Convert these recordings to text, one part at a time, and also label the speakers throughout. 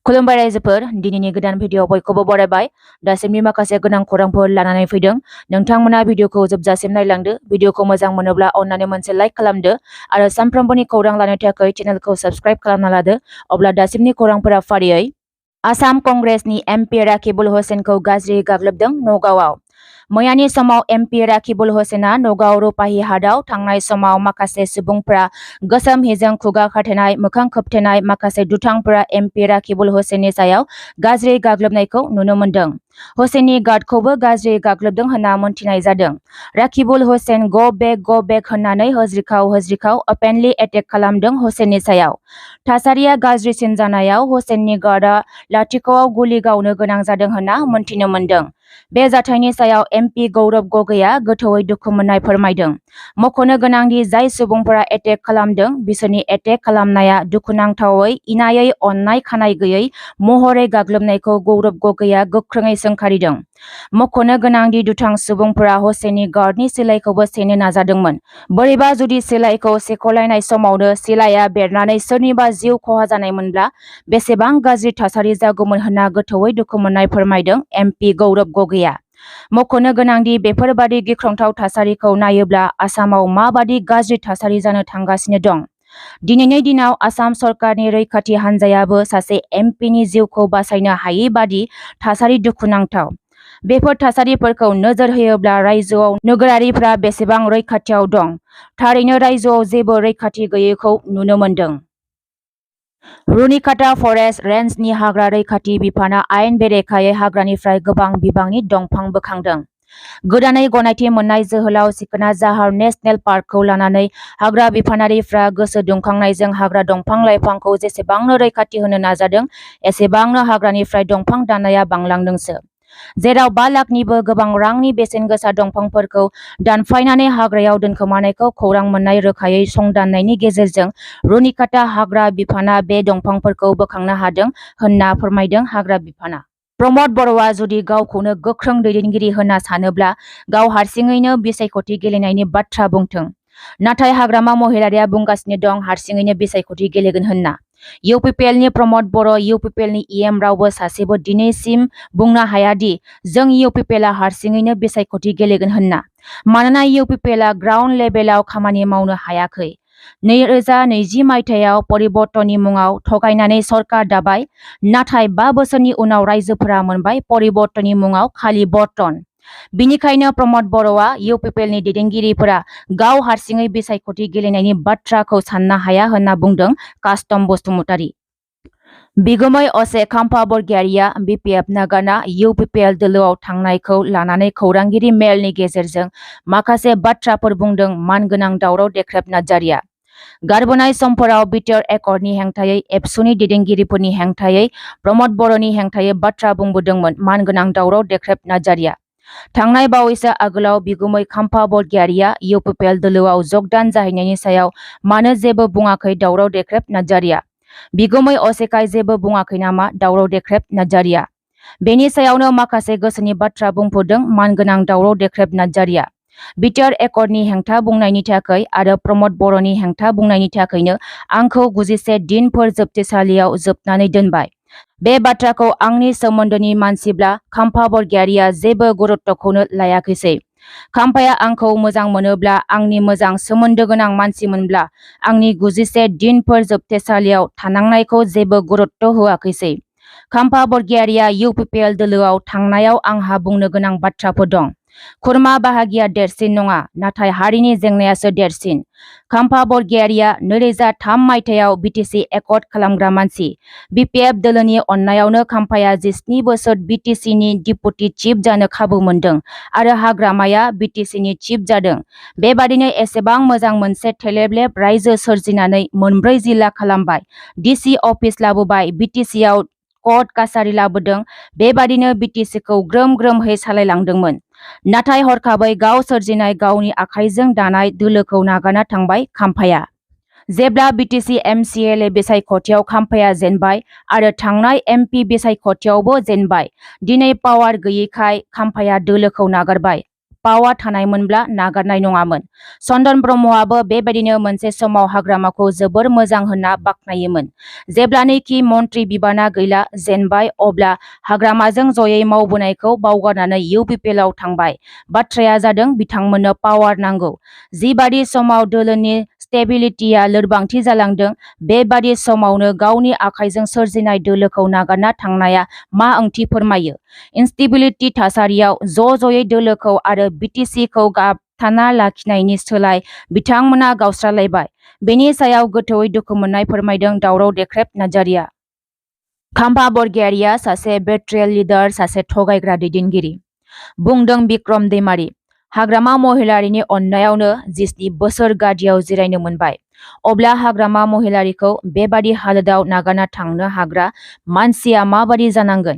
Speaker 1: खुलुमबाय रायजोफोर, दिनैनि गोदान भिडिअ बयखौबो बरायबाय। दासिमनि माखासे गोनां खौरांफोर लानानै फैदों। नोंथांमोना भिडिअखौ जोबजासिम नायलांदो। भिडिअखौ मोजां मोनोब्ला अन्नानै मोनसे लाइक खालामदो आरो सानफ्रोमबोनि खौरां लानो थाखाय चेनेलखौ साबस्क्राइब खालामना लादो। अब्ला दासिमनि खौरांफोरा फारियै आसाम कंग्रेसनि एमपि राकिबुल हुसैनखौ गाज्रि गाग्लोबदों नगावआव। मैयानि समाव एमपि राकिबुल हुसैना नगाव रुपाही हाटआव थांनाय समाव माखासे सुबुंफोरा गोसोम हिजों खुगा खाथेनाय, मोखां खोबथेनाय माखासे दुथांफोरा एमपि राकिबुल हुसैननि सायाव गाज्रि गाग्लोबनायखौ नुनो मोन्दों। हुसैननि गार्डखौबो गाज्रि गाग्लोबदों होनना मोनथिनाय जादों। राकिबुल हुसैन ग बेक होननानै होज्रिखाव अपेनलि एटेक खालामदों हुसैननि सायाव। थासारिया गाज्रिसिन जानायाव हुसैननि गार्डआ लाथिख'आव गुलि गावनो गोनां जादों होनना मोनथिनो मोन्दों। बे जाथायनि सायाव एमपि गौरब गगैआ गोथौयै दुखु मोननाय फोरमायदों। मख'नो गोनांदि जाय सुबुंफोरा एटेक खालामदों बिसोरनि एटेक खालामनाया दुखुनांथावै इनायै अननाय खानाय गैयै महरै गाग्लोबनायखौ गौरब गगैआ गोख्रोङै सोंखारिदों। मख'नो गोनांदि दुथां सुबुंफोरा हुसैननि गार्डनि सिलाइखौबो सेनो नाजादोंमोन। बोरैबा जुदि सिलाइखौ सेख'लायनाय समावनो सिलाइया बेरनानै सोरनिबा जिउ खहा जानायमोनब्ला बेसेबां गाज्रि थासारि जागौमोन होनना गोथौयै दुखु मोननाय फोरमायदों एमपि गौरब गगैआ। मख'नो गोनांदि बेफोरबादि गिख्रंथाव थासारिखौ नायोब्ला आसामाव माबादि गाज्रि थासारि जानो थांगासिनो दं। दिनैनि दिनाव आसाम सरकारनि रैखाथि हान्जायाबो सासे एमपिनि जिउखौ बासायनो हायै बादि थासारि दुखुनांथाव। बेफोर थासारिफोरखौ नोजोर होयोब्ला रायजोआव नोगोरारिफ्रा बेसेबां रैखाथियाव दं। थारैनो रायजोआव जेबो रैखाथि गैयैखौ नुनो मोन्दों। रुनिकाटा फरेस्ट रेन्जनि हाग्रा रैखाथि बिफाना आयेन बेरेखायै हाग्रानिफ्राय गोबां बिबांनि दंफां बोखांदों। गोदानै गनायथि मोननाय जोहोलाव सिखोना जाहार नेशनेल पार्कखौ लानानै हाग्रा बिफानारिफ्रा गोसो दुंखांनायजों हाग्रा दंफां-लाइफांखौ जेसेबांनो रैखाथि होनो नाजादों एसेबांनो हाग्रानिफ्राय दंफां दाननाया बांलांदोंसो। जेराव 5 लाखनिबो गोबां रांनि बेसेन गोसा दंफांफोरखौ दानफायनानै हाग्रायाव दोनखोमानायखौ खौरां मोननाय रोखायै संदाननायनि गेजेरजों रुनिकाटा हाग्रा बिफाना बे दंफांफोरखौ बोखांनो हादों होनना फोरमायदों हाग्रा बिफाना। प्रमद बर'आ जुदि गावखौनो गोख्रों दैदेनगिरि होनना सानोब्ला गाव हारसिङैनो बिसायख'थि गेलेनायनि बाथ्रा बुंथों। नाथाय हाग्रामा महिलारिया बुंगासिनो दं हारसिङैनो बिसायख'थि गेलेगोन होनना। इउपिपिएलनि प्रमद बर', इउपिपिएलनि इएम रावबो सासेबो दिनैसिम बुंनो हायादि जों इउपिपिएलआ हारसिङैनो बिसायख'थि गेलेगोन होनना। मानोना इउपिपिएलआ ग्राउन्ड लेभेलाव खामानि मावनो हायाखै। 2020 मायथाइयाव परिबर्तननि मुङाव थगायनानै सरकार दाबाय, नाथाय 5 बोसोरनि उनाव रायजोफोरा मोनबाय परिबर्तननि मुङाव खालि बर्तन। बिनिखायनो प्रमद बर'आ इउपिपिएलनि दैदेनगिरिफोरा गाव हारसिङै बिसायख'थि गेलेनायनि बाथ्राखौ साननो हाया होनना बुंदों कास्टम बसुमतारी। बिगुमै असे खाम्फा बरगयारिया बिपिएफ नागारना इउपिपिएल दोलोआव थांनायखौ लानानै खौरांगिरि मेलनि गेजेरजों माखासे बाथ्राफोर बुंदों मानगोनां दावराव देख्रेब नार्जारिया। गारबोनाय समफोराव बिटिआर एकर्डनि हेंथायै एबसुनि दैदेनगिरिफोरनि हेंथायै प्रमद बर'नि हेंथायै बाथ्रा बुंबोदोंमोन मानगोनां दावराव देख्रेब नार्जारिया। थांनाय बावैसो आगोलाव बिगुमै खाम्फा बरगयारिया इउपिपिएल दोलोआव जगदान जाहैनायनि सायाव मानो जेबो बुङाखै दावराव देख्रेब नार्जारिया। बिगुमै असेखाय जेबो बुङाखै नामा दावराव देख्रेब नार्जारिया। बेनि सायावनो माखासे गोसोनि बाथ्रा बुंफोरदों मानगोनां दावराव देख्रेब नार्जारिया। बिटिआर एकर्डनि हेंथा बुंनायनि थाखाय आरो प्रमद बर'नि हेंथा बुंनायनि थाखायनो आंखौ 91 दिनफोर जोबथेसालियाव जोबनानै दोनबाय। बे बाथ्राखौ आंनि सोमोन्दोनि मानसिब्ला खाम्फा बरगयारिया जेबो गुरुत्तखौनो लायाखैसै। खाम्फाया आंखौ मोजां मोनोब्ला आंनि मोजां सोमोन्दो गोनां मानसिमोनब्ला आंनि 91 दिनफोर जोबथेसालियाव थानांनायखौ जेबो गुरुत्त होआखैसै। खाम्फा बरगयारिया इउपिपिएल दोलोआव थांनायाव आंहा बुंनो गोनां बाथ्राफोर दं। खुरमा बाहागिया देरसिन नङा, नाथाय हारिनि जेंनायासो देरसिन। खाम्फा बरगयारिया 2003 मायथाइयाव बिटिसि एकर्ड खालामग्रा मानसि। बिपिएफ दोलोनि अननायावनो खाम्फाया 17 बोसोर बिटिसिनि डिपुटि चिफ जानो खाबु मोनदों आरो हाग्रामाया बिटिसिनि चिफ जादों। बेबादिनो एसेबां मोजां मोनसे थेलेबलेब रायजो सोरजिनानै 4 जिल्ला खालामबाय, डिसि अफिस लाबोबाय, बिटिसिआव कर्ट कासारि लाबोदों, बेबादिनो बिटिसिखौ ग्रोम ग्रोमहै सालायलांदोंमोन। नाथाय हरखाबै गाव सोरजिनाय गावनि आखाइजों दानाय दोलोखौ नागारना थांबाय खाम्फाया। जेब्ला बिटिसि एमसिएलए बिसायख'थियाव खाम्फाया जेनबाय आरो थांनाय एमपि बिसायख'थियावबो जेनबाय। दिनै पावार गैयैखाय खाम्फाया दोलोखौ नागारबाय। पावा थानायमोनब्ला नागारनाय नङामोन। चन्दन ब्रह्मआबो बेबायदिनो मोनसे समाव हाग्रामाखौ जोबोर मोजां होनना बाख्नायोमोन। जेब्लानोखि मन्त्रि बिबाना गैला जेनबाय अब्ला हाग्रामाजों जयै मावबोनायखौ बावगारनानै UPPLआव थांबाय। बाथ्राया जादों बिथांमोननो पावार नांगौ। जिबादि समाव दोलोनि स्टेबिलिटिया लोरबांथि जालांदों बेबादि समावनो गावनि आखाइजों सोरजिनाय दोलोखौ नागारना थांनाया मा ओंथि फोरमायो? इनस्टेबिलिटि थासारियाव ज'ज'यै दोलोखौ आरो BTC-खौ गाबथाना लाखिनायनि सोलाय बिथांमोना गावस्रालायबाय। बेनि सायाव गोथौयै दुखु मोननाय फोरमायदों दावराव देख्रेब नार्जारिया। खाम्फा बरगयारिया सासे बेट्रियेल लिडार, सासे थगायग्रा दैदेनगिरि, बुंदों बिक्रम दैमारी। हाग्रामा महिलारिनि अननायावनो 17 बोसोर गादियाव जिरायनो मोनबाय। अब्ला हाग्रामा महिलारिखौ बेबादि हालोदाव नागारना थांनो हाग्रा मानसिया माबादि जानांगोन?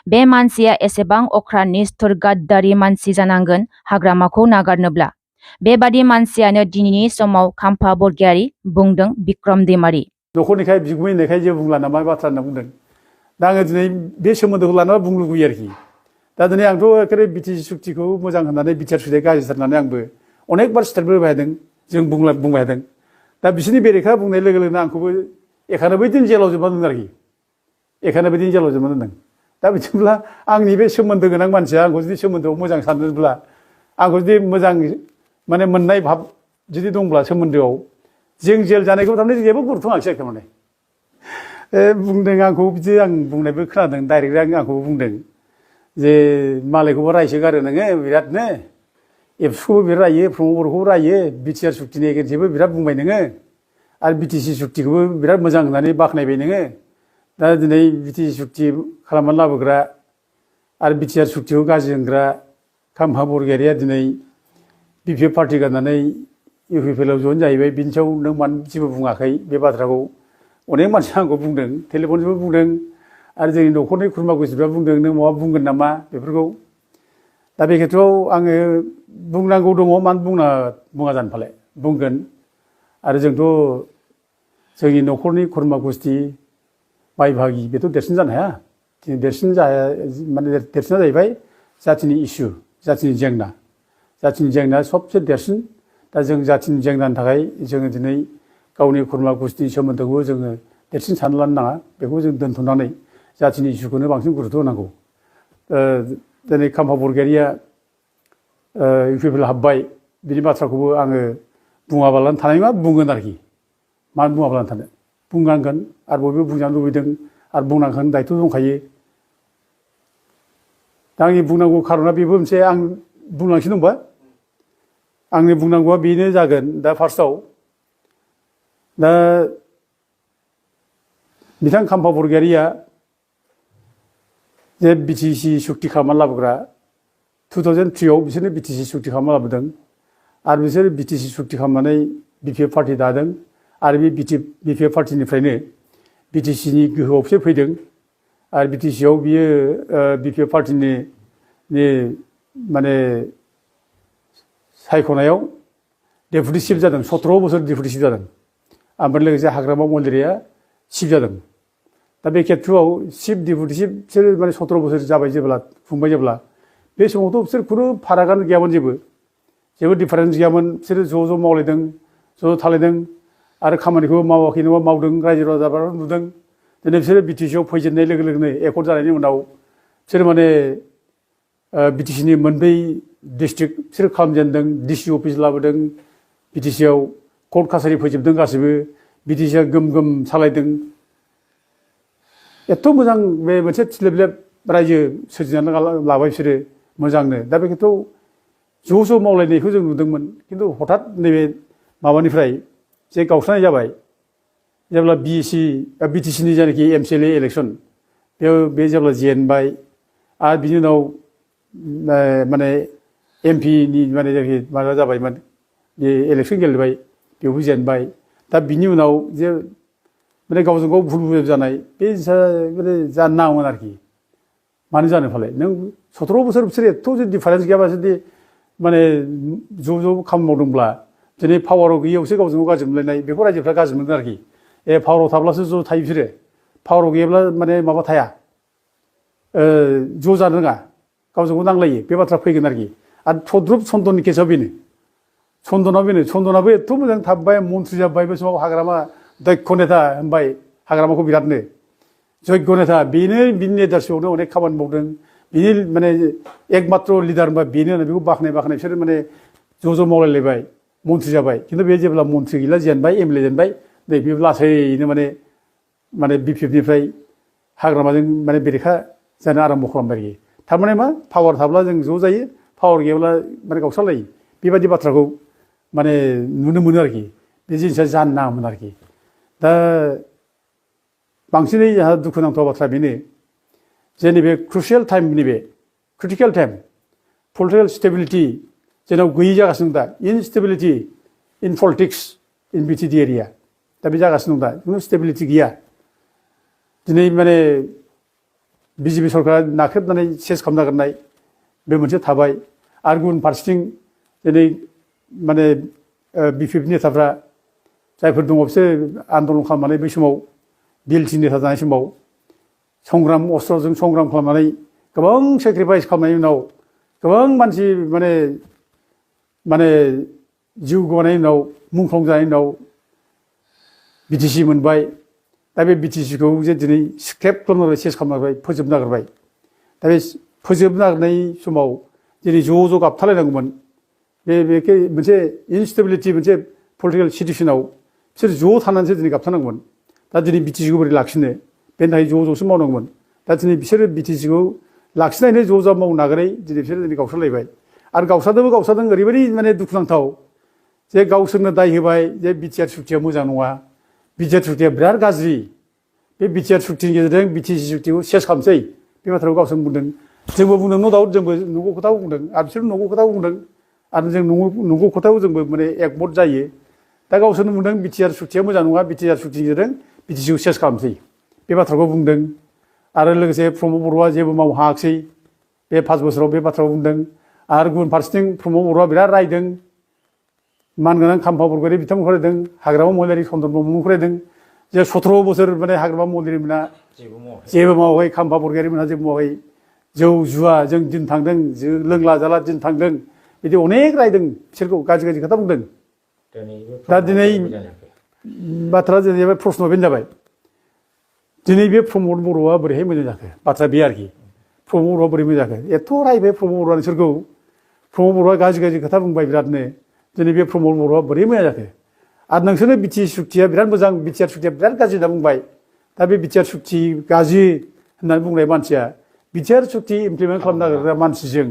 Speaker 1: बे मानसिया एसेबां अख्रा निस्थुर गाद्दारि मानसि जानांगोन हाग्रामाखौ नागारनोब्ला। बेबादि मानसियानो दिनैनि समाव खाम्फा बरगयारी, बुंदों बिक्रम दैमारी।
Speaker 2: न'खरनिखाय बिगुमैनिखाय जेबो बुंला नामा बाथ्रा होनना बुंदों। दा आङो दिनै बे सोमोन्दोखौ लानानै बुंनो लुबैयो आरोखि। दा दिनै आंथ' एखेबारे BTC सुक्तिखौ मोजां होननानै बिटिआर सुक्तिया गाज्रिथार होननानै आंबो अनेकबार स्टेटमेन्ट होबाय थादों, जों बुंबाय थादों। दा बिसोरनि बेरेखा बुंनाय लोगो लोगोनो आंखौबो एखानो बै दिन जेलाव जोबना दोनदों आरोखि। एखानो बै दिन जेलाव जोबना दोनदों। दा बिदिब्ला आंनि बे सोमोन्दो गोनां मानसिया आंखौ जुदि सोमोन्दोआव मोजां सानदोंब्ला, आंखौ जुदि मोजां माने मोननाय भाब जुदि दंब्ला सोमोन्दोआव, जों जेल जानायखौ थारमाने जेबो गुरुत्व होआखिसै आरोखि माने। बुंदों आंखौ बिदि आं बुंनायबो खोनादों, डाइरेक्ट आंखौबो बुंदों जे मालायखौबो रायसोगारो नोङो बिरादनो, एबसुखौबो बिराद रायो, प्रमद बर'खौबो रायो, बिटिआर सुक्तिनि एगेन्स्टैबो बिराद बुंबाय नोङो, आरो BTC सुक्तिखौबो बिराद मोजां होननानै बाख्नायबाय नोङो। दा दिनै BTC सुक्ति खालामनानै लाबोग्रा आरो BTR सुक्तिखौ गाज्रि होनग्रा खाम्फा बरगयारिया दिनै BPF पार्टि गारनानै UPPLआव जइन जाहैबाय। बिनि सायाव नों मानो जेबो बुङाखै? बे बाथ्राखौ अनेक मानसिया आंखौ बुंदों, टेलिफनजोंबो बुंदों, आरो जोंनि न'खरनि खुरमा गुस्थिफ्रा बुंदों नों माबा बुंगोन नामा बेफोरखौ। दा बे खेथ्रआव आङो बुंनांगौ दङ, मानो बुङा जानो फालाय, बुंगोन। आरो जोंथ' जोंनि न'खरनि खुरमा गुस्थि बाय बाहागि बेथ' देरसिन जानो हाया। देरसिन माने देरसिना जाहैबाय जाथिनि इसु, जाथिनि जेंना। जाथिनि जेंनाया सबसे देरसिन। दा जों जाथिनि जेंनानि थाखाय जोङो दिनै गावनि खुरमा गुस्थिनि सोमोन्दोखौ जोङो देरसिन सानना लानो नाङा। बेखौ जों दोनथ'नानै जाथिनि इसुखौनो बांसिन गुरुत्व होनांगौ। दिनै खाम्फा बरगयारिया UPPL हाबबाय, बिनि बाथ्राखौबो आङो बुङाबालानो थानाय नङा, बुंगोन आरोखि। मानो बुङाबालानो थानो? बुंनांगोन, आरो बयबो बुंजानो लुबैदों, आरो बुंनांगोन, दायथ' दंखायो। दा आंनि बुंनांगौ खार'ना बेबो मोनसे, आं बुंलांसिनो दंबा आंनि बुंनांगौआ बेनो जागोन। दा फार्स्टआव दा बिथां खाम्फा बरगयारिया जे BTC सुक्ति खालामना लाबोग्रा 2003आव बिसोरनो BTC सुक्ति खालामना लाबोदों, आरो बिसोर BTC सुक्ति खालामनानै BPF पार्टि दादों, आरो बे BPF पार्टिनिफ्रायनो BTCनि गोहोआव बिसोर फैदों, आरो BTCआव बियो BPF पार्टिनि माने सायख'नायाव डेपुटि चिफ जादों, 17 बोसोर डेपुटि चिफ जादों, ओमफ्राय लोगोसे हाग्रामा महिलारिया चिफ जादों। दा बे खेथ्रआव चिफ डेपुटि चिफ बिसोर माने 17 बोसोर जाबाय जेब्ला खुंबाय, जेब्ला बे समावथ' बिसोर खुनु फारागानो गैयामोन, जेबो डिफारेन्स गैयामोन। बिसोरो ज' मावलायदों, ज' थालायदों, आरो खामानिखौ मावाखै नङा मावदों, रायजो राजाफ्रा नुदों। दिनै बिसोरो BTCआव फैजेननाय लोगो लोगोनो एकर्ड जानायनि उनाव बिसोर माने BTCनि मोनब्रै डिस्ट्रिक्ट बिसोर खालामजेनदों, DC अफिस लाबोदों, BTCआव कर्ट कासारि फोजोबदों गासिबो, BTCआ गोम सालायदों। एथ' मोजां बे मोनसे थिलेबलेब रायजो सोरजिनानै लाबाय बिसोरो मोजांनो। दा बे खेथ्रआव ज' मावलायनायखौ जों नुदोंमोन, खिन्थु हठात नैबे माबानिफ्राय जे गावस्रानाय जाबाय, जेब्ला BTCनि जायनाखि MCLA इलेक्सन बे जेब्ला जेनबाय, आरो बिनि उनाव माने MPनि माने जायखि माबा जाबायमोन, बे इलेक्सन गेलेबाय, बेवबो जेनबाय। दा बिनि उनाव जे माने गावजों गाव भुल बुजाब जानाय बे माने जानो नाङामोन आरोखि। मानो जानो फालाय? नों 17 बोसोर बिसोर एथ' जुदि डिफारेन्स गैयाबा जुदि माने ज' खामानि मावदोंब्ला, दिनै पावाराव गैयैयावसो गावजों गाव गाज्रि मोनलायनाय, बेखौ रायजोफ्रा गाज्रि मोनगोन आरोखि। पावाराव थाब्लासो ज' थायो बिसोरो, पावाराव गैयाब्ला माने माबा थाया, ज' जानो रोङा, गावजों गाव नांलायो, बे बाथ्रा फैगोन आरोखि। आरो थद्रुब सन्दननि केसआव बेनो सन्दनाबो एथ' मोजां थाबबाय मन्थ्रि जाबाय बे समाव हाग्रामा दक्ष नेता होनबाय हाग्रामाखौ बिरादनो जग्य नेता बेनो बिनि लिडारशिपआवनो अनेक खामानि मावदों बिनि माने एकमात्र लिडार होनबा बेनो होननानै बेखौ बाख्नाय बिसोर माने ज' मावलायलायबाय मन्थ्रि जाबाय खिन्थु बे जेब्ला मन्थ्रि गैला जेनबाय एमएलए जेनबाय नै बे लासैनो माने बिपिएफनिफ्राय हाग्रामाजों माने बेरेखा जानो आराम्भ खालामबाय आरोखि थारमाने मा पावार थाब्ला जों ज' जायो पावार गैयाब्ला माने गावस्रालायो बेबायदि बाथ्राखौ माने नुनो मोनो आरोखि बे जिनिसा जानो नाङामोन आरोखि दा बांसिनै जोंहा दुखुनांथाव बाथ्रा बेनो जे नैबे क्रुसियेल टाइम नैबे क्रिटिकेल टाइम पलिटिकेल स्टेबिलिटि जोंनाव गैयै जागासिनो दं दा इनस्टेबिलिटि इन पलिटिक्स इन बिटिडि एरिया दा बे जागासिनो दं दा खुनु स्टेबिलिटि गैया दिनै माने बिजेपि सरकारा नाख्रेबनानै सेस खालामनो नागिरनाय बे मोनसे थाबाय आरो गुबुन फारसेथिं दिनै माने बिपिएफ नेताफ्रा जायफोर दङ बिसोर आन्दलन खालामनानै बै समाव बिएलटि नेता जानाय समाव संग्राम अस्त्रजों संग्राम खालामनानै गोबां सेक्रिफाइस खालामनायनि उनाव गोबां मानसि माने जिउ गोमानायनि उनाव मुंख्लं जानायनि उनाव बिटिसि मोनबाय दा बे बिटिसिखौ जे दिनै स्क्रेप खालामनानै सेस खालामनांबाय फोजोबनो नागिरबाय दा बे फोजोबनो नागिरनाय समाव दिनै ज' गाबथालायनांगौमोन बे मोनसे इनस्टेबिलिटि मोनसे पलिटिकेल सिटुएसनाव बिसोर ज' थानानैसो दिनै गाबथानांगौमोन दा दिनै बिटिसिखौ बोरै लाखिनो बेनि थाखाय ज'सो मावनांगौमोन दा दिनै बिसोरो बिटिसिखौ लाखिनायनो ज' मावनो नागिरै दिनै बिसोरो दिनै गावस्रालायबाय आरो गावस्रादों ओरैबायदि माने दुखुनांथाव जे गावसोरनो दाय होबाय जे बिटिआर सुक्तिया मोजां नङा बिटिआर सुक्तिया बिराद गाज्रि बे बिटिआर सुक्तिनि गेजेरजों बिटिसि सुक्तिखौ सेस खालामसै बे बाथ्राखौ गावसोर बुंदों जोंबो बुंदों न' दाउट जोंबो नंगौ खोथाखौ बुंदों आरो बिसोर नंगौ खोथाखौ बुंदों आरो जों नंगौ खोथाखौ जोंबो माने एकमत जायो दा गावसोरनो बुंदों बिटिआर सुक्तिया मोजां नङा बिटिआर सुक्तिनि गेजेरजों बिटिसिखौ सेस खालामसै बे बाथ्राखौ बुंदों आरो लोगोसे प्रमद बर'आ जेबो मावनो हायाखिसै बे 5 बोसोराव बे बाथ्राखौ बुंदों आरो गुबुन फारसेथिं प्रमद बर'आ बिराद रायदों मानगोनां खाम्फा बरगयारि बिथांमोनखौ रायदों हाग्रामा महिलारि चन्द्र ब्रह्ममोनखौ रायदों जे 17 बोसोर माने हाग्रामा महिलारि मोना जेबो मावाखै खाम्फा बरगयारि मोना जेबो मावाखै जौ जुवा जों दिन थांदों लोंला जाला दिन थांदों बिदि अनेक रायदों बिसोरखौ गाज्रि खोथा बुंदों दा दिनै बाथ्रा जेनेबा प्रश्न बेनो जाबाय दिनै बे प्रमद बर'आ बोरैहाय मोजां जाखो बाथ्रा बे आरोखि प्रमद बर'आ बोरै मोजां जाखो एथ' रायबाय प्रमद बर'आ नोंसोरखौ प्रमद बर'आ गाज्रि खोथा बुंबाय बिरादनो दिनै बे प्रमद बर'आ बोरै मोजां जाखो आरो नोंसोरनो बिटिसि सुक्तिया बिराद मोजां बिटिआर सुक्तिया बिराद गाज्रि होनना बुंबाय दा बे बिटिआर सुक्ति गाज्रि होननानै बुंनाय मानसिया बिटिआर सुक्ति इमप्लिमेन्ट खालामनो नागिरग्रा मानसिजों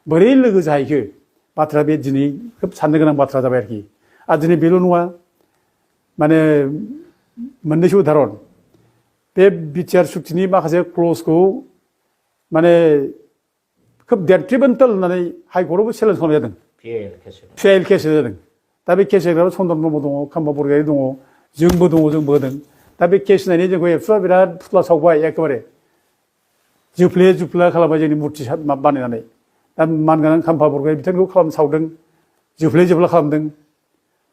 Speaker 2: बोरै लोगो जाहैखो बाथ्रा बे दिनै खोब साननो गोनां बाथ्रा जाबाय आरोखि आरो दिनै बेल' नङा माने मोननैसो उदाहरन बे बिटिआर सुक्तिनि माखासे क्लजखौ माने खोब डेट्रिमेन्टेल होननानै हाइकर्टआवबो चेलेन्ज खालामनाय जादों पिआइएल केस जादों दा बे केस होग्रायाव चन्द्रन ब्रह्म दङ खाम्फा बरगयारि दङ जोंबो होदों दा बे केस होनायनि जोंखौ एबसुआ बिराद फुथ्ला सावबाय एखेबारे जुफ्ले खालामबाय जोंनि मुर्ति बानायनानै दा मानगोनां खाम्फा बरगयारि बिथांखौ सावदों जुफ्ले खालामदों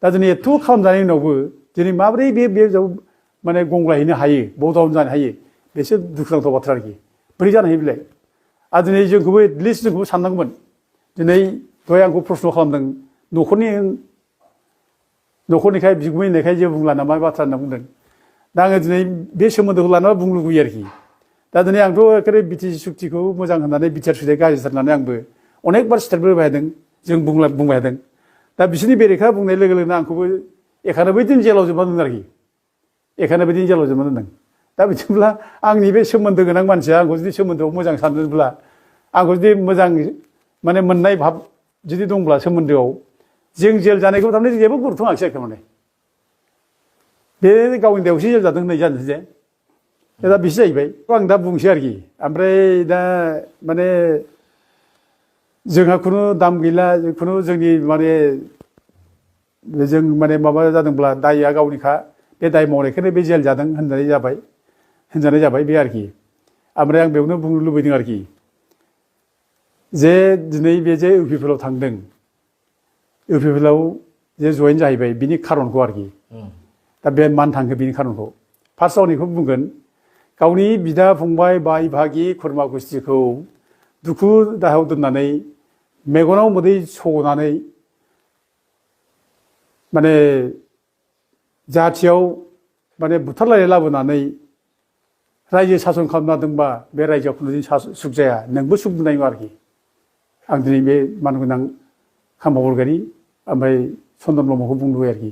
Speaker 2: दा दिनै एथ' खालामजानायनि उनावबो दिनै माबोरै बे माने गंग्लायहैनो हायो बदाउन जानो हायो बेसो दुखुनांथाव बाथ्रा आरोखि बोरै जानो हायो बेलाय आरो दिनै जोंखौबो एटलिस्ट जोंखौबो साननांगौमोन दिनै दहाय आंखौ प्रश्न खालामदों न'खरनिखाय बिगुमै होननायखाय जेबो बुंला नामा बाथ्रा होनना बुंदों दा आङो दिनै बे सोमोन्दोखौ लानानै बुंनो लुबैयो आरोखि दा दिनै आंथ' एखेबारे बिटिसि सुक्तिखौ मोजां होननानै बिटिआर सुक्तिया गाज्रिथार होननानै आंबो अनेकबार स्टेटमेन्ट होबाय थादों जों बुंबाय थादों दा बिसोरनि बेरेखा बुंनाय लोगो लोगोनो आंखौबो 91 दिन जेलाव जोबना दोनदों आरोखि 91 दिन जेलाव जोबना दोनदों दा बिदिब्ला आंनि बे सोमोन्दो गोनां मानसिया आंखौ जुदि सोमोन्दोआव मोजां सानदोंब्ला आंखौ जुदि मोजां माने मोननाय भाब जुदि दंब्ला सोमोन्दोआव जों जेल जानायखौ थारमाने जेबो गुरुत्व होआखिसै आरोखि माने बे गावनि दायावसो जेल जादों होननाय जानोसै जे दा बिसो जाहैबाय आं दा बुंसै आरोखि ओमफ्राय दा माने जोंहा खुनु दाम गैला खुनु जोंनि माने जों माने माबा जादोंब्ला दायआ गावनिखा बे दाय मावनायखौनो बे जेल जादों होनजानाय जाबाय बे आरोखि ओमफ्राय आं बेयावनो बुंनो लुबैदों आरोखि जे दिनै बे जे इउपिपिएलआव थांदों इउपिपिएलआव जे जयेन जाहैबाय बिनि खारनखौ आरोखि दा बे मानो थांखो बिनि खारनखौ फार्स्टआव बेखौ बुंगोन गावनि बिदा फंबाय बाय बाहागि खुरमा गुस्थिखौ दुखु दाहायाव दोननानै मेगनाव मोदै सगनानै माने जाथियाव माने बुथारलायनाय लाबोनानै रायजो सासन खालामना दोंबा बे रायजोआव खुनु सुख जाया नोंबो सुख मोननाय नङा आरोखि आं दिनै बे मानगोनां खाम्फा बरगयारी ओमफ्राय चन्दन ब्रह्मखौ बुंलुबाय आरोखि